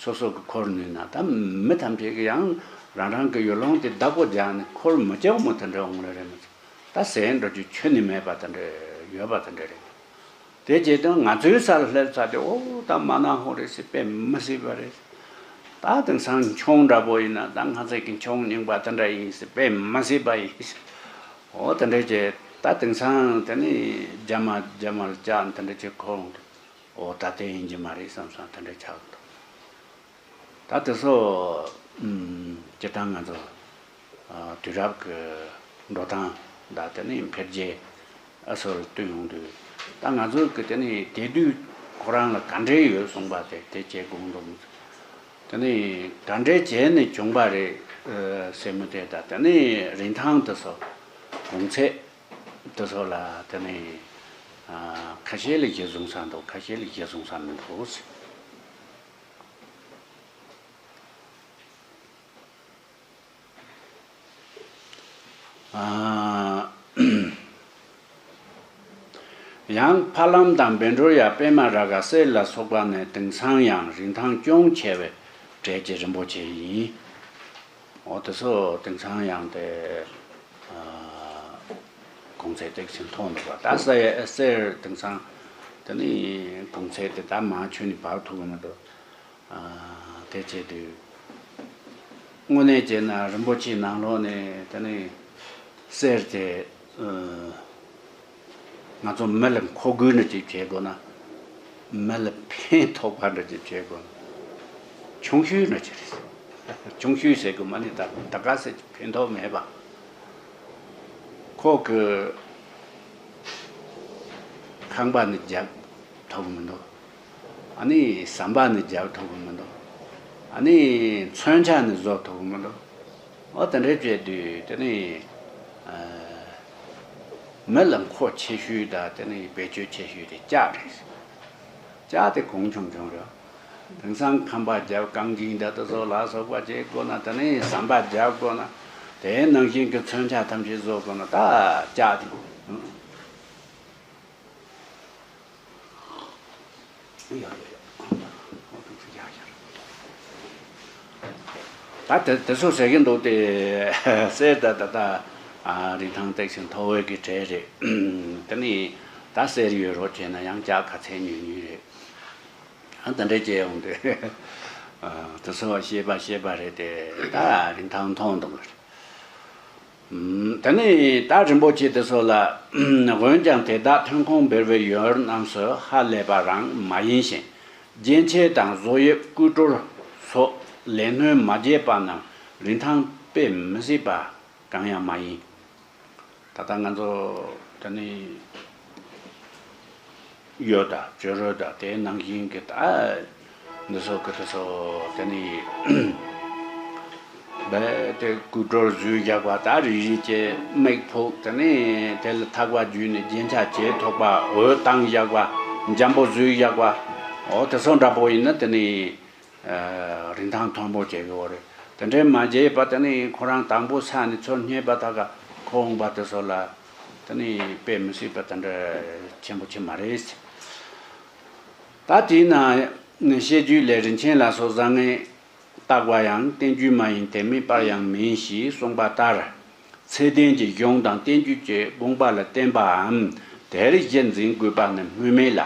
སོ་སོ་གི་འཁོར་ནུས་ན་ད་མི་ཐམས་ཅད་ཀྱི་ཡང་རང་རང་གི་ཡུལ་ལུང་དེ་བདག་པོ་རྒྱག་ནས་འཁོར་མི་སྐྱོ་མོ་དེ་འདྲ་འོང་ལེ་རེད་མི་ཚོ། ད་ཟས་འགྲོ་རྒྱུ་ཆུ་ནི་མེད་པ་དེ་འདྲ་ཡོད་པ་དེ་འདྲ་རེད། དེ་རྗེས་དུ་ང་ཚོའི་སར་སླེབས་ཚར་ཏེ་ཨོ་ད་མ་ན་ཧོ་རེད་ཟེར་དཔེ་མི་སྲིད་པ་རེད། ད་དེང་སང་མཆོང་འདྲ་པོ་ཡིན་ན་ད་ང་ཚོ་གི་མཆོང་རྙིང་པ་དེ་འདྲ་ཡིན་ཟེར་དཔེ་མི་སྲིད་པ་ཡིན། ཨོ་དེ་འདྲ་བྱས་ད་དེང་སང་དེ་ནི་རྒྱ་མ་རྒྱ་མར་བཅག་དེ་འདྲ་བྱས་ཁོང་ཨོ་ད་དེ་ཡིན་གྱི་མ་རེད་བསམ་སོང་དེ་འདྲ་ཆགས་འདུག་ད་དེ་ཚོ་ཨུམ་སྤྱིར་བཏང་ང་ཚོ་ཨ་དུས་རབས་ཀྱི་འགྲོ་སྟངས་དང་དེ་ནས་འཕེལ་རྒྱས་ཨ་སོར་བསྟུན་ཡོང་དུས་ད་ང་ཚོ་གི་དེ་ནས་དེ་དུས་ཁོ་རང་ལ་ག་འདྲས་ཡོད་གསུངས་པ་དེ་དེ་བྱས་དགོངས་འདུག་དེ་ནས་ག་འདྲས་བྱས་ནས་བྱུང་པ་རེད་ཨ་ཟེར་མི་དེ་དང་དེ་ནས་རིན་ཐང་དེ་ཚོ་གོང་ཚད་དེ་ཚོ་ལ་དེ་ནས་ཨ་ཁ་ཤས་ལ་གཞི་བཟུང་ས་འདུག་ཁ་ཤས་ལ་གཞི་བཟུང་ས་མི་འདུག་ཨ། ཡང་ཕ་ལམ་དང་བཻ་ཌཱུརྱ་པདྨ་རཱ་ག་གསེར་ལ་སོགས་པ་ནི་དེང་སང་ཡང་རིན་ཐང་ཅུང་ཆེ་བའི་གྲས་ཀྱི་རིན་པོ་ཆེ་ཡིན། འོ་དེ་ཚོ་དེང་སང་ཡང་དེ་ཨ་གོང་ཚད་ཏོག་ཙམ་མཐོ་འདུག་པ། ད་གསེར་གསེར་དེང་སང་དེ་ནི་གོང་ཚད་དེ་ད་མང་ཆུང་ནས་བབས་ཐུབ་ཀྱི་མི་འདུག་དེ་བྱེད་དུས་དངོས་གནས་བྱས་ན་རིན་པོ་ཆེའི་ནང་ལོགས་ནས་དེ་ནི་གསེར་དེ་ང་ཚོ་མི་ལ་མཁོ་དགོས་འདྲ་ཅིག་བྱེད་དགོས་ན། མི་ལ་ཕན་ཐོགས་པ་འདྲ་ཅིག་བྱེད་དགོས་ན། ཆུང་ཤོས་འདྲ་ཅིག་རེད། ཆུང་ཤོས་ཟེར་དགོས་མ་ནི་ད་ད་ག་ཟེར་ཕན་ཐོགས་མེད་པ། ཁོ་གི་ཁང་པ་ནི་རྒྱག་ཐུབ་མི་འདུག་ཨ་ནི་ཟམ་པ་ནི་རྒྱག་ཐུབ་མི་འདུག་ཨ་ནི་མཚོན་ཆ་ནི་བཟོ་ཐུབ་མི་འདུག་འོ་དེ་འདྲའི་བྱས་དུས་དེ་ནི་ཨ་མི་ལ་མཁོ་ཆེ་ཤོས་དང་དེ་ནི་བེད་སྤྱོད་ཆེ་ཤོས་དེ་ལྕགས་རེད། ལྕགས་དེ་གོང་ཆུང་ཆུང་རེད། དེང་སང་ཁང་པ་རྒྱབ་ཀང་ཀིང་དང་དེ་ཚོ་ལ་སོགས་པ་བྱེད་དགོས་ན་དེ་ནི་ཟམ་པ་རྒྱག་དགོས་ན། དེའི་ནང་བཞིན་གྱི་མཚོན་ཆ་ཐམས་ཅད་བཟོ་དགོས་ན་ད་ལྕགས་དེ། ཡ་ཡ་ཡ། ད་དེ་དེ་ཚོ་ཟེར་གྱི་འདུག་སྟེ། གསེར་ད་ད་ད་ཨ་རིན་ཐང་ཏོག་ཙམ་མཐོ་བའི་གི་གྲས་རེད། དེ་ནི་ད་གསེར་ཡོད་རོགས་བྱས་ན་ཡང་ལྕགས་ག་ཚད་ཉུང་ཉུང་རེད། ཨ་ད་འདྲ་བྱས་ཡོང་དུས་ཨ་དེ་ཚོ་བཤད་པ་བཤད་པ་རེད་དེ། ད་རིན་ཐང་མཐོ་འདུག་ལ། དེ་ནས་ད་རིན་པོ་ཆེ་དེ་ཚོ་ལ། འོན་ཀྱང་དེ་དག་ཐོན་ཁུངས་འབེལ་བའི་ཡུལ་རྣམས་སུ་ཧ་ལས་པ་རང་མ་ཡིན་ཞིང་། རྒྱན་ཆས་དང་བཟོ་དབྱིབས་སྐུ་སྒྲོག་སོགས་ལས་སྣོན་མ་བརྒྱབ་པ་རྣམས་རིན་ཐང་དཔེ་མི་སྲིད་པ་གང་ཡང་མ་ཡིན། ད་ལྟ་ང་ཚོ་དེ་ནི་ཡོད་ད་བྱུ་རུ་ད་དེའི་ནང་བཞིན་གྱི་ད་འདི་ཚོ་གི་དེ་ཚོ་དེ་ནི་རྦད་དེ་སྐུ་སྒྲོག་བཟོས་བཞག་པ་ད་རིལ་རིལ་བྱས་མིག་ཕུག་དེ་ནི་དེ་ལ་ཐག་པ་བརྒྱུས་ནས་རྒྱན་ཆ་བྱེད་ཐུབ་པ་འོད་བཏང་བཞག་པ་འཇམ་པོ་བཟོས་བཞག་པ་འོ་དེ་ཚོ་འདྲ་པོ་ཡིན་ན་དེ་ནི། རིན་ཐང་མཐོན་པོ་བྱེད་དགོས་རེད། དེ་འདྲའི་མ་བྱས་པ་དེ་ནི་ཁོ་རང་དང་པོ་ས་ནས་ཚུར་རྙེད་པ་ད་ག་ཁོ་འོང་པ་དེ་ཚོ་ལ་དེ་ནི་དཔེ་མི་སྲིད་པ་དེ་འདྲ་ཆེན་པོ་ཆེ་མ་རེད། ད་དེས་ན་བཤད་རྒྱུད་ལས་རིན་ཆེན་ལ་སོགས་བཟང་ངན་བརྟག་པ་ཡང་བསྟན་རྒྱུད་མ་ཡིན་དེ་མེད་པར་ཡང་མིན་ཞེས་གསུངས་པ་ལྟར། ཚད་ལྡན་གྱི་གཞུང་དང་བསྟན་བཅོས་ཀྱི་དགོངས་པ་ལ་བརྟེན་པའམ་དེར་གཞི་འཛིན་དགོས་པ་ནི་སྨོས་མེད་ལ།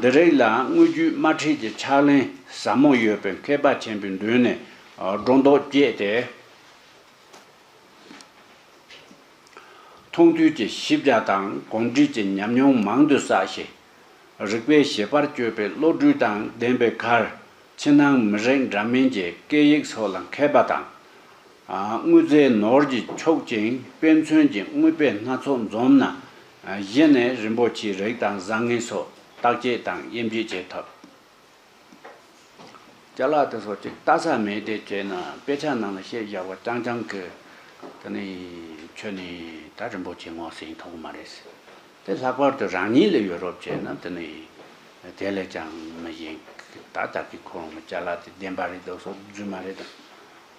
འདི་རིགས་ལ་དངོས་བརྒྱུད་དམར་ཁྲིད་ཀྱི་ཕྱག་ལེན་ཟབ་མོ་ཡོད་པས་མཁས་པ་ཆེན་པོའི་མདུན་ནས་སྒྲོ་འདོགས་བཅད་དེ། མཐོང་ཐོས་ཀྱི་ཤེས་བྱ་དང་གོམས་འདྲིས་ཀྱི་ཉམས་མྱོང་མང་དུ་བསགས་ཤིང་། རིག་པའི་བྱེད་པར་སྤྱོད་པའི་བློ་གྲོས་དང་ལྡན་པའི་ཁར་ཕྱི་ནང་མི་རིགས་འདྲ་མིན་གྱི་སྐད་ཡིག་སོགས་ལ་མཁས་པ་དང་། དངོས་རྫས་ནོར་གྱིས་ཕྱུག་ཅིང་དཔེ་མཚོན་གྱི་དངོས་དཔེ་སྣ་ཚོགས་འཛོམས་ན་གཞི་ནས་རིན་པོ་ཆེའི་རིགས་དང་བཟང་ངན་སོགས་བརྟག་དཔྱད་དང་དབྱེ་འབྱེད་བྱེད་ཐུབ། ཅ་ལག་དེ་ཚོ་ཅིག་ལྟ་ས་མེད་དེ་བྱས་ན་དཔེ་ཆ་ནང་ལ་བཤད་བཞག་པ་རྐྱང་རྐྱང་གི་དེ་ནི་ཁྱོན་ནས་ད་རིན་པོ་ཆེ་ངོས་ཟིན་ཐུབ་ཀྱི་མ་རེད། དེ་ལྷག་པར་དུ་རང་ཉིད་ལ་ཡོད་རོགས་བྱས་ན་དེ་ནི་དེ་ལས་ཀྱང་མི་གཞན་ད་ལྟ་གི་ཁོ་རང་གི་ཅ་ལག་དེ་བདེན་པ་རེད་འདུག་སོགས་རྫུན་མ་རེད་དང་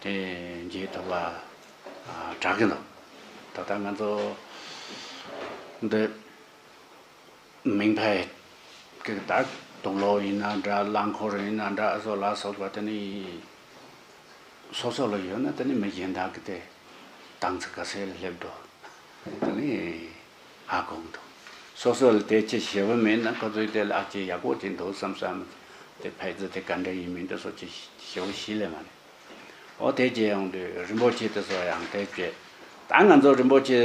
དེ་འཇལ་ཐུབ་པ། གྲགས་ཀྱི་འདུག་ད་ལྟ་ང་ཚོ་འདི་མིང་ཕའི་གི་ད་དུག་ལོག་ཡིན་ན་འདྲ། རླངས་འཁོར་ཡིན་ན་འདྲ། སོགས་ལ་སོགས་པ་དེ་ནི་སོ་སོ་ལ་ཡོད་ན་དེ་ནི་མི་གཞན་དག་གི་དེ་དང་ཚིག་ག་ཚད་ལ་སླེབས་འགྲོ། དེ་ནི་ཧ་གོ་གི་འདུག་སོ་སོ་ལ་དེ་ཅི་ཞེ་པོ་མེད་ན་ཁོ་ཚོས་དེ་ལ་ཨ་ཅེ་ཡག་པོ་ཅིག་འདུག་བསམ་བསམ། དེ་ཕལ་ཆེར་དེ་ག་འདྲ་ཡིན་མིན་དེ་སོ་ཅི་ཞེ་པོ་ཤེས་ལེ་མ་རེད། འོ་དེ་རྗེས་ཡོང་དུས་རིན་པོ་ཆེ་དེ་ཚོ་ཡང་དེ་བྱས། ད་ང་ཚོ་རིན་པོ་ཆེ་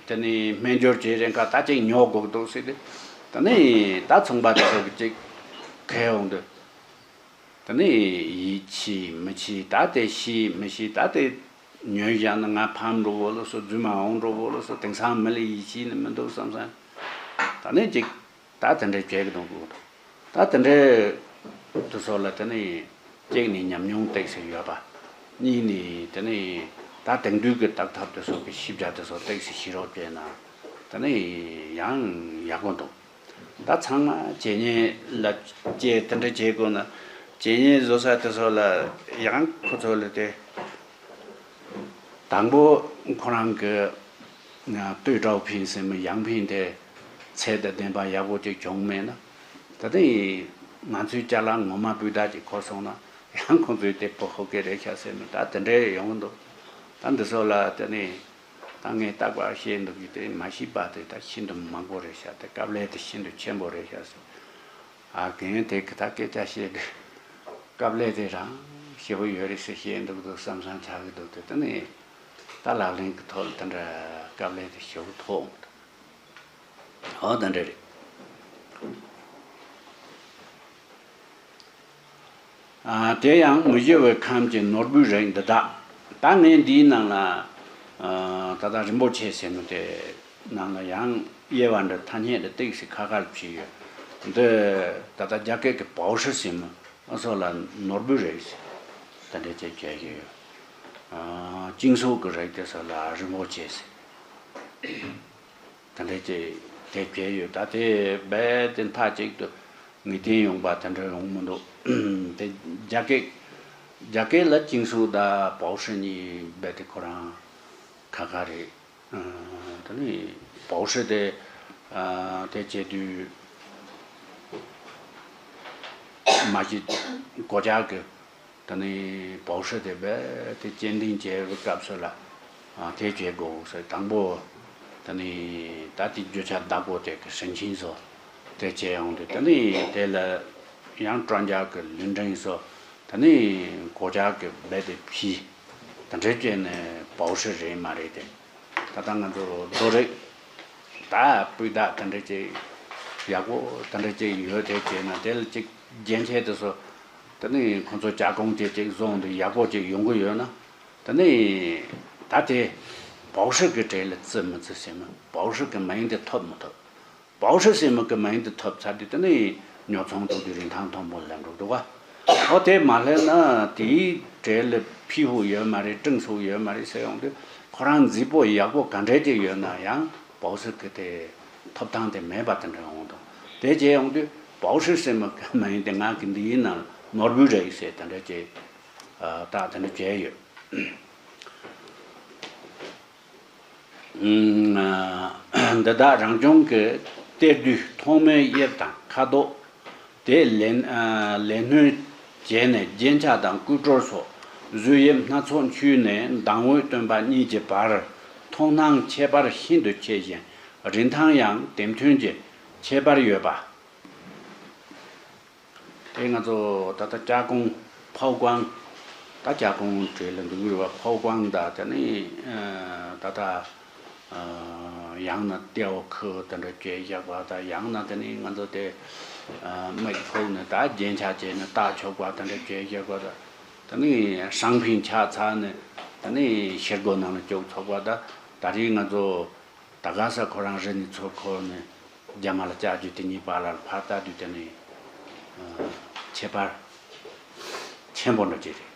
དེ་ནི་སྨན་སྦྱོར་བྱེད་རན་ཁ་ད་ཅིག་ཉོ་དགོས་འདུག་ཟེར་ཏེ། དེ་ནི་ད་ཚོང་པ་དེ་ཚོ་གི་ཅིག་ཁེལ་ཡོང་དུས། དེ་ནི་ཡིད་ཆེས་མི་ཆེས། ད་དེ་ཤེས་མི་ཤེས། ད་དེ་ཉོས་བཞག་ན་ང་ཕམ་འགྲོ་བོ་ལོ་སོ། རྫུན་མ་འོང་འགྲོ་བོ་ལོ་སོ། དེང་སང་མི་ལ་ཡིད་ཆེས་ནི་མི་འདུག་བསམ་བསམ། དེ་ནི་ཅིག་ད་དེ་འདྲའི་བྱེད་ཀྱི་འདུག་གོ། ད་དེ་འདྲའི་དུ་སོགས་ལ་དེ་ནི་གཅིག་ནི་ཉམས་མྱོང་ཏོག་ཙམ་ཡོད་པ། གཉིས་ནི་དེ་ནི་ད་དེང་དུས་ཀྱི་བརྟག་ཐབས་དེ་སོགས་ཀྱི་ཤེས་བྱ་དེ་སོགས་ཏོག་ཙམ་ཤེས་རོགས་བྱས་ན་དེ་ནི་ཡང་ཡག་པོ་འདུག་ད་ཚང་མ་བྱས་ཉེས་ལ་བྱས་དེ་འདྲ་བྱེད་དགོས་ན། བྱས་ཉེས་བཟོ་ས་དེ་སོགས་ལ་ཡང་ཁོ་ཚོ་ལ་དེ། དང་པོ་ཁོ་རང་གི་ལྟོས་ཀྲའོ་ཕིན་ཟེར་མི་ཡང་ཕིན་དེ་ཚད་དང་ལྡན་པ་ཡག་པོ་ཅིག་བྱུང་མེད་ན། ད་ལྟ་ང་ཚོའི་ཅ་ལག་ངོ་མ་སྤུས་དག་ཅིག་གོ་སོང་ན་ཡང་ཁོང་ཚོས་དེ་བོད་ཧོ་ཀེ་རེད་ཤག་ཟེར་མི་ད་དེ་འདྲའི་ཡོང་གི་འདུག་ད་འདི་ཚོ་ལ་དེ་ནས་ད་ངས་རྟག་པར་བཤད་འདུག་གི་དེ་མ་ཤེས་པ་དེ་ད་ཤིན་ཏུ་མང་པོ་རེད་ཤག་དེ་དཀའ་ལས་དེ་ཤིན་ཏུ་ཆེན་པོ་རེད་ཤག་ཟེར། ཨ་རྒན་དེ་གི་ད་སྐད་ཆ་བཤད་དེ་དཀའ་ལས་དེ་རང་ཞེ་པོ་ཡོད་རེད་ཟེར་བཤད་འདུག་འདུག་བསམ་བསམ་ཆགས་ཀྱི་འདུག་དེ་ད་ནི་ད་ལག་ལེན་གྱི་ཐོག་ལ་དེ་འདྲ་དཀའ་ལས་དེ་ཞེ་པོ་ཐོག་འོང་འདུག་འོ་དེ་འདྲ་རེད། ཨ་དེ་ཡང་མི་བཞི་པའི་ཁམས་ཀྱི་ནོར་བུའི་རིགས་འདི་དག་ད་ངས་འདིའི་ནང་ལ་ཨ་ད་ལྟ་རིན་པོ་ཆེ་ཟེར་མི་དེ་ནང་ལ་ཡང་དབྱེ་བ་འདི་ཐ་སྙད་འདི་ཏོག་ཙམ་ཁ་ཁར་བྱས་ཡོད། འདི་ད་ལྟ་རྒྱ་སྐད་ཀྱི་པའོ་ཧྲི་ཟེར་མི། ཨ་སོགས་ལ་ནོར་བུའི་རིགས་ཟེར། དེ་འདྲ་ཅིག་བྱས་ཡོད། ཨ་ཅིང་སོགས་ཀྱི་རིགས་དེ་སོགས་ལ་རིན་པོ་ཆེ་ཟེར། དེ་འདྲ་ཅིག་དེ་བྱས་ཡོད། ད་དེ་རྦད་དེ་མཐའ་གཅིག་ཏུ་ངེས་གཏན་ཡོང་པ་དེ་འདྲ་ཡོང་མི་འདུག་དེ་རྒྱ་སྐད་རྒྱ་སྐད་ལ་ཅིང་སོགས་དང་པའོ་ཧྲི་གཉིས་རྦད་དེ་ཁོ་རང་ཁ་ཁ་རེད། ཨ་དེ་ནི་པའོ་ཧྲི་དེ་ཨ་དེ་བྱེད་དུས་མ་གཞི་གོ་ཆ་གི་དེ་ནི་པའོ་ཧྲི་དེ་རྦད་དེ་སྐྱེལ་འདྲེན་བྱེད་པའི་སྐབས་སུ་ལ་ཨ་དེ་བྱེད་དགོས་ཟེར། དང་པོ་དེ་ནི་ད་དེ་རྒྱུ་ཆ་བདག་པོ་དེ་གི་ཧྲིན་ཆིན་སོགས་དེ་བྱེད་ཡོང་དུས་དེ་ནི་དེ་ལ་ཡང་ཀྲོན་ཇག་གི་ལུན་ཀྲིན་སོགས་དེ་ནི་གོ་ཆ་གི་རྦད་དེ་ཕྱི་དེ་འདྲ་བྱས་ནས་པའོ་ཧྲི་རེད་མ་རེད་དེ། ད་ལྟ་ང་ཚོ་རྡོ་རིགས་ད་སྤུས་དག་དེ་འདྲ་ཅིག་ཡག་པོ་དེ་འདྲ་ཅིག་ཡོད་དེ་བྱས་ན་དེ་ལ་ཅིག་རྒྱན་ཆས་དེ་ཚོ་དེ་ནི་ཁོང་ཚོ་ལྕགས་གོང་ཅིག་ཅིག་བཟུང་དུ་ཡག་པོ་ཅིག་ཡོང་གི་ཡོད་ན། དེ་ནི་ད་དེ་པའོ་ཧྲི་གི་གྲས་ལ་བརྩི་མི་བརྩི་ཟེར་ན་པའོ་ཧྲི་གི་མིང་དེ་ཐོབ་མི་ཐོབ། པའོ་ཧྲི་ཟེར་མི་གི་མིང་དེ་ཐོབ་ཚར་དུས་དེ་ནི་ཉོ་ཚོང་ཐུག་དུས་རིན་ཐང་མཐོན་པོ་སླེབས་འགྲོ་འདུག་ག་འོ་དེ་མ་སླེབས་ན་དེའི་གྲས་ལ་ཕི་ཧུ་ཡོད་མ་རེད། ཀྲིང་སུ་ཡོད་མ་རེད་ཟེར་ཡོང་དུས་ཁོ་རང་མཛེས་པོ་ཡག་པོ་ག་འདྲས་ཅིག་ཡོད་ན་ཡང་པའོ་ཧྲི་གི་དེ་ཐོབ་ཐང་དེ་མེད་པ་དེ་འདྲ་ཡོང་འདུག་དེ་བྱས་ཡོང་དུས་པའོ་ཧྲི་ཟེར་མི་གི་མིང་དེ་ང་གི་འདིའི་ནང་ནོར་བུའི་རིགས་ཟེར་དེ་འདྲ་ཅིག་ཨ་རྟགས་དེ་འདྲ་བྱས་ཡོད། འདི་དག་རང་བྱུང་གི་གཏེར་བདུན་ཐོག་མའི་དབྱིབས་དང་ཁ་དོག་དེ་ལས་ལས་སྣོན་བྱས་ནས་རྒྱན་ཆ་དང་སྐུ་སྒྲོག་སོགས་བཟོ་དབྱིབས་སྣ་ཚོགས་འཁྱུད་ནས་མདང་དབུས་སྟོན་པ་གཉིས་ཀྱི་བར་མཐོང་སྣང་ཁྱད་པར་ཤིན་ཏུ་ཆེ་ཞིང་རིན་ཐང་ཡང་དེ་མཐུན་གྱི་ཁྱད་པར་ཡོད་པ། དེ་ང་ཚོ་ད་ལྟ་ལྕགས་གོང་ཕའོ་ཀོང་། ད་ལྕགས་གོང་གྲས་ལ་འདུག་ཡོད་པ་ཕའོ་ཀོང་དང་དེ་ནི་ད་ལྟ་ཡང་ན་ཏེའོ་ཁི་དེ་འདྲ་བྱས་བཞག་པ་དང་ཡང་ན་དེ་ནི་ང་ཚོ་དེ་མིག་ཕུག་ནས་ད་རྒྱན་ཆ་བྱས་ནས་བཏགས་ཆོག་པ་དེ་འདྲ་བྱས་བཞག་པ་དང་དེ་ནི་ཧྲང་ཕིང་ཆ་ཚང་ནས་དེ་ནི་ཤེལ་སྒོ་ནང་ལ་བཅུག་ཆོག་པ་དང་ད་རེས་ང་ཚོ། ད་ག་ས་ཁོ་རང་རི་ནས་ཚུར་འཁོར་ནས་རྒྱ་མ་ལ་བཅར་རྒྱུ་དེ་གཉིས་བར་ལ་ཕར་ལྟ་དུས་དེ་ནི་ཁྱད་པར་ཆེན་པོ་འདྲ་ཅིག་རེད།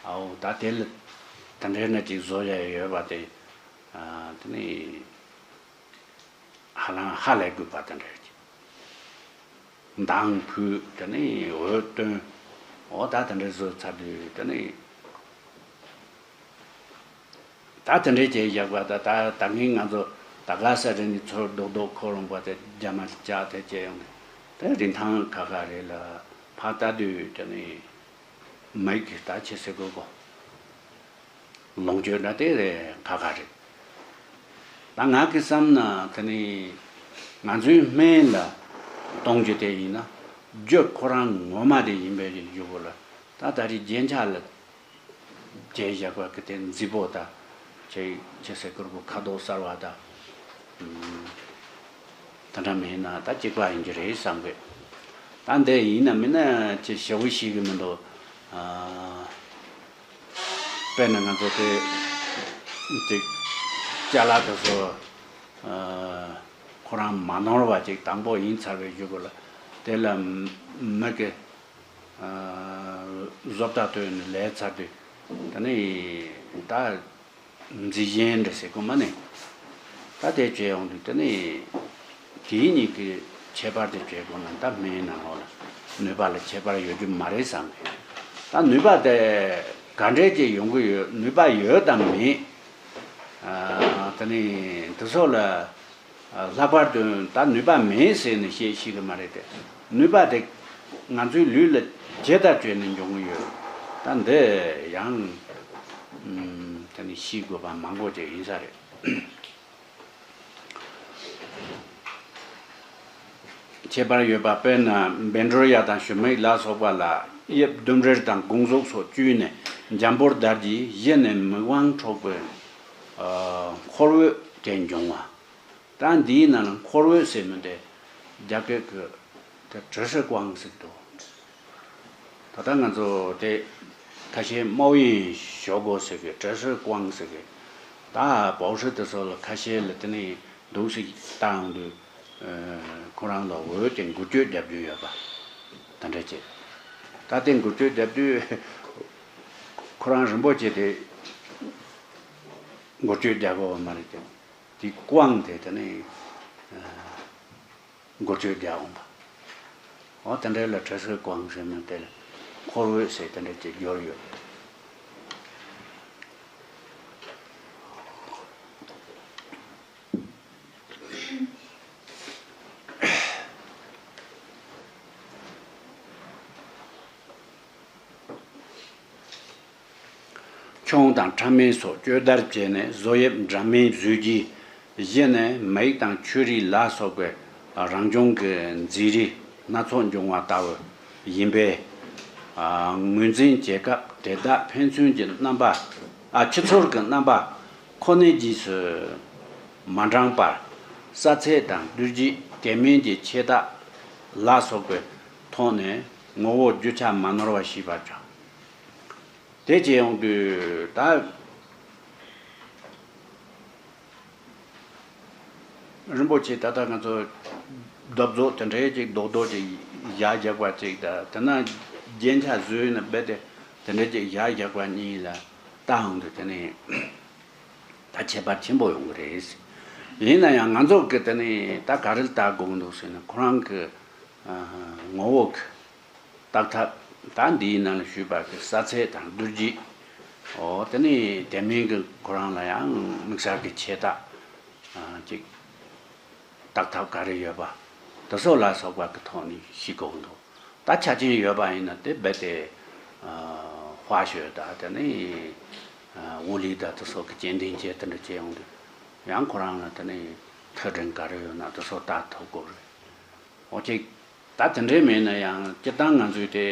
ཨའོ་ད་དེ་ལ་དེ་འདྲའི་ནི་ཅིག་བཟོ་ཡ་ཡོད་པ་དེ་དེ་ནི་ཧ་ལམ་ཧ་ལས་དགོས་པ་དེ་འདྲ་ཅིག་མདང་ཕུད་དེ་ནི་འོད་སྟོན། འོ་ད་དེ་འདྲ་བཟོ་ཚར་དུས་དེ་ནི། ད་ ད་དེ་འདྲས་བྱས་བཞག་པ་ད་ད་ད་ངས་ང་ཚོ་ད་ག་ས་རེ་ནས་ཚུར་རྡོག་རྡོག་ཁོ་རང་པ་དེ་རྒྱ་མ་བཅག་དེ་བྱས་ཡོང་དེ་རིན་ཐང་ཁ་ཁ་རེད་ལ་ཕར་ལྟ་དུས་དེ་ནས་མིག་གིས་ད་ཆི་ཟེར་དགོས་གོ། ལོངས་སྤྱོད་འདྲ་དེ་རེད་ཁ་ཁ་རེད། ད་ང་གི་བསམ་ན་དེ་ནི་ང་ཚོའི་སྨན་ལ་གཏོང་རྒྱུ་དེ་ཡིན་ན་རྒྱུ་ཁོ་རང་ངོ་མ་དེ་ཡིན་པའི་རྒྱུ་བོ་ལ་ད་ད་རེས་རྒྱན་ཆ་ལ་བྱས་བཞག་པ་གི་དེ་མཛེས་པོ་ད་ཆེ་ཆེ་སེ་ཀུར་པོ་ཁ་དོག་གསར་བ་ད། ད་འདྲ་མེད་ན་ད་གཅིག་པ་ཡིན་གྱི་རེད་བསམ་གི། ད་འདི་ཡིན་ན་མིན་ན་ཅི་ཞེ་པོ་ཤེས་གི་མི་འདུག་ཨ། དཔེར་ན་ང་ཚོ་དེ་ཅིག་ཅ་ལག་དེ་ཚོ་ཨ། ཁོ་རང་མ་ནོར་བ་ཅིག་དང་པོ་ཡིན་ཚར་བའི་གཞུག་གུ་ལ་དེ་ལ་མི་གི་ཨ། བཟོ་ལྟ་སྟོན་ནས་ལས་ཚར་དུས་ད་ནི་ད། མཛེས་ཞེན་འདྲ་ཟེར་དགོས་མ་ནི། ད་དེ་བྱས་ཡོང་དུས་དེ་ནི་དེའི་གཉིས་ཀྱི་ཁྱད་པར་དེ་བྱས་དགོས་ན་ད་སྨན་ནང་ལོགས་ལ་ནུས་པ་ལ་ཁྱད་པར་ཡོད་རྒྱུ་མ་རེད་བསམ་གི། ད་ནུས་པ་དེ་ག་འདྲས་ཀྱི་ཡོང་གི་ཡོད་ནུས་པ་ཡོད་དམ་མེད། ཨ། དེ་ནི་དེ་ཚོ་ལ་ལྷག་པར་དུ་ད་ནུས་པ་མེད་ཟེར་ནས་བཤད་ཤེས་གི་མ་རེད་དེ། ནུས་པ་དེ་ང་ཚོའི་ལུས་ལ་ཇི་ལྟར་བཅོས་ནས་འབྱུང་གི་ཡོད། ད་འདི་ཡང་ཨུམ། དེ་ནི་ཤེས་དགོས་པ་མང་པོ་ཅིག་ཡིན་ས་རེད། ཁྱད་པར་ཡོད་པ་དཔེར་ན་བཻ་ཌཱུརྱ་དང་ཞུན་མིག་ལ་སོགས་པ་ལ་དབྱིབས་ལྡུམ་རར་དང་སྒོང་ཟོག་སོགས་བཅུས་ནས་འཇམ་པོར་བརྡར་གྱིས་གཞི་ནས་མིག་དབང་འཕྲོག་པའི་ཨ། འཁོར་འོད་དེ་འབྱུང་བ། ད་འདིའི་ནང་ལ་འཁོར་འོད་ཟེར་མི་དེ་རྒྱ་སྐད་ཀྱི་དེ་ཀྲི་ཧྲི་ཀོང་ཟེར་འདུག་ད་ལྟ་ང་ཚོ་དེ་ཁ་ཤས་དམའ་ཡིན་ཞོག་གོ་ཟེར་གི་ཀྲི་ཧྲི་ཀོང་ཟེར་གི། ད་པའོ་ཧྲི་དེ་ཚོ་ལ་ཁ་ཤས་ལ་དེ་ནས་འདུག་སེ་བཏང་དུས་ཁོ་རང་ལ་འོད་དེ་འགུལ་སྐྱོད་རྒྱབ་རྒྱུ་ཡོད་པ་དེ་འདྲ་བྱས། ད་དེ་འགུལ་སྐྱོད་རྒྱབ་དུས་ཁོ་རང་རིན་པོ་ཆེ་དེ་འགུལ་སྐྱོད་རྒྱག་དགོས་པ་མ་རེད་དེ། དེ་ཀོང་དེ་དེ་ནས་འགུལ་སྐྱོད་རྒྱག་འོང་པ། འོ་དེ་འདྲ་ལ་ཀྲི་ཧྲི་ཀོང་ཟེར་མི་དེ་ལ་འཁོར་འོད་ཟེར་དེ་འདྲ་ཅིག་སྦྱོར་ཡོད། མཆོང་དང་ཕྲ་མེན་སོགས་སྤྱོད་བརྡར་བྱས་ནས་བཟོ་དབྱིབས་འདྲ་མིན་བཟོས་རྗེས་གཞི་ནས་མིག་དང་ཆུ་རིས་ལ་སོགས་པའི་རང་བྱུང་གི་མཛེས་རིས་སྣ་ཚོགས་འབྱུང་བ་ལྟ་བུ་ཡིན་པས། ངོས་འཛིན་བྱེད་སྐབས་དེ་དག་ཕན་ཚུན་གྱི་རྣམ་པ། ཨ། ཆུ་ཚོད་ཀྱི་རྣམ་པ་ཁོ་ནའི་རྗེས་སུ་མ་འབྲངས་པར་ས་ཚད་དང་རྡུལ་རྗེས་དེ་མིན་གྱི་ཆེ་ལྟ་ལ་སོགས་པའི་ཐོག་ནས་ངོ་བོ་རྒྱུ་ཆ་མ་ནོར་བ་ཤེས་པར་བྱ། དེ་བྱས་ཡོང་དུས་ད་རིན་པོ་ཆེ་ད་ལྟ་ང་ཚོ་རྡོ་བཟོ་དེ་འདྲའི་ཅིག་རྡོག་རྡོག་ཅིག་བཞག་བཞག་པ་ཅིག་དང་དེ་ན་རྒྱན་ཆ་བཟོས་ནས་རྦད་དེ་དེ་འདྲའི་ཅིག་བཞག་བཞག་པ་གཉིས་ལ་ལྟ་ཡོང་དུས་དེ་ནི་ད་ཁྱད་པར་ཆེན་པོ་ཡོང་གི་རེད། ཡིན་ན་ཡང་ང་ཚོ་གི་དེ་ནི་ད་ག་རེ་ལྟ་དགོས་འདུག་ཟེར་ན་ཁོ་རང་གི་ངོ་བོ་གི་བརྟག་ཐབས་ད་འདིའི་ནང་ལ་ཞུས་པ་གི་ས་ཚད་དང་རྡུལ་རྗེས། འོ་དེ་ནི་དེ་མིན་གི་ཁོ་རང་ལ་ཡང་དམིགས་བསལ་གི་ཆེ་ལྟ་ཅིག་བརྟག་ཐབས་ག་རེ་ཡོད་པ་དེ་ཚོ་ལ་སོགས་པ་གི་ཐོག་ནས་ཤེས་དགོས་འདུག་ད་ཆ་རྐྱེན་ཡོད་པ་ཡིན་ན་དེ་རྦད་དེ་ཧྭ་ཤོད་ད་དེ་ནི་ཝུ་ལི་ད་དེ་ཚོ་གི་སྐྱེ་ལྡན་ཆེ་དེ་འདྲ་བྱེད་ཡོང་དུས་ཡང་ཁོ་རང་ལ་དེ་ནི་མཐུན་སྒྲིལ་ག་རེ་ཡོད་ན་དེ་ཚོ་ལྟ་ཐུབ་དགོས་རེད། འོ་ཅིག་ད་དེ་འདྲའི་མེད་ན་ཡང་སྤྱིར་བཏང་ང་ཚོས་དེ་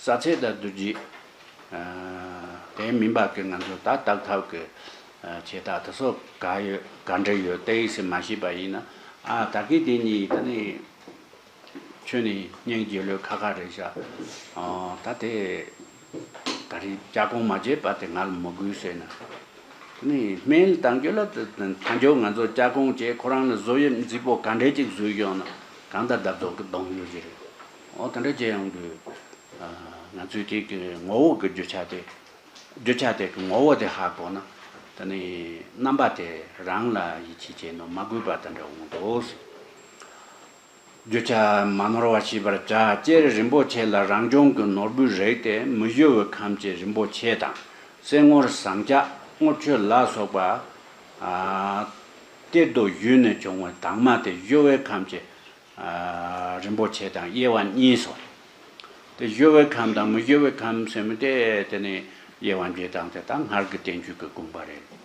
ས་ཚད་དང་རྡུལ་རྗེས། ཨ། དེ་མིན་པ་གི་ང་ཚོ་ད་བརྟག་ཐབས་ཀྱི་ཨ། ཆེ་ལྟ་དེ་ཚོ་ག་ཡོད་ག་འདྲ་ཡོད་དེ་ཡིན་ཟེར་མ་ཤེས་པ་ཡིན་ན། ཨ། ད་གི་དེ་གཉིས་ད་ནི་ཁྱོད་ནི་སྙིང་རྗེ་ལོས་ཁ་ཁ་རེད་ཤག་ཨ། ད་དེ་ད་རེས་སྐྱག་གོང་མ་བརྗེད་པ་དེ་ང་ལ་མི་དགོས་ཟེར་ན། ནི་སྨན་གཏང་རྒྱུ་ལ་ཐལ་འགྱུར་ང་ཚོ་སྐྱག་གོང་བྱས་ཁོ་རང་ལ་བཟོ་དབྱིབས་མཛེས་པོ་ག་འདྲས་ཅིག་བཟོས་ཡོང་ན་གང་ལྟར་བརྡབ་རྫོགས་ཀྱི་གཏོང་ཡོད་ཀྱི་རེད། འོ་དེ་འདྲ་བྱས་ཡོང་དུས་ང་ཚོས་དེ་གི་ངོ་བོ་གི་རྒྱུ་ཆ་དེ་རྒྱུ་ཆ་དེ་གི་ངོ་བོ་དེ་ཧ་གོ་ན་དེ་ནི་རྣམ་པ་དེ་རང་ལ་ཡིད་ཆེས་བྱས་ནོ་མ་དགོས་པ་དེ་འདྲ་འོང་འདུག་རྒྱུ་ཆ་མ་ནོར་བ་ཤེས་པར་བྱ། སྤྱིར་རིན་པོ་ཆེ་ལ་རང་བྱུང་གི་ནོར་བུའི་རིགས་ཏེ་མི་བཞུ་བའི་ཁམས་ཀྱི་རིན་པོ་ཆེ་དང་སེལ་ངོར་ཟངས་ལྕགས་ སྔོ་ཁྲོས་ལ་སོགས་པ། ཨ། གཏེར་དུ་བཞེས་ནས་བྱུང་བའི་དྭངས་མ་དེ་གཞོལ་བའི་ཁམས་ཀྱི། ཨ། རིན་པོ་ཆེ་དང་དབྱེ་བ་གཉིས་སོ། དེ་གཞོལ་བའི་ཁམས་དང་མི་གཞོལ་བའི་ཁམས་ཟེར་མི་དེ་དེ་ནི་དབྱེ་བ་འབྱེད་སྟངས་དེ་ད་སྔར་གྱི་བསྟན་བཅོས་ཀྱི་དགོངས་པ་རེད།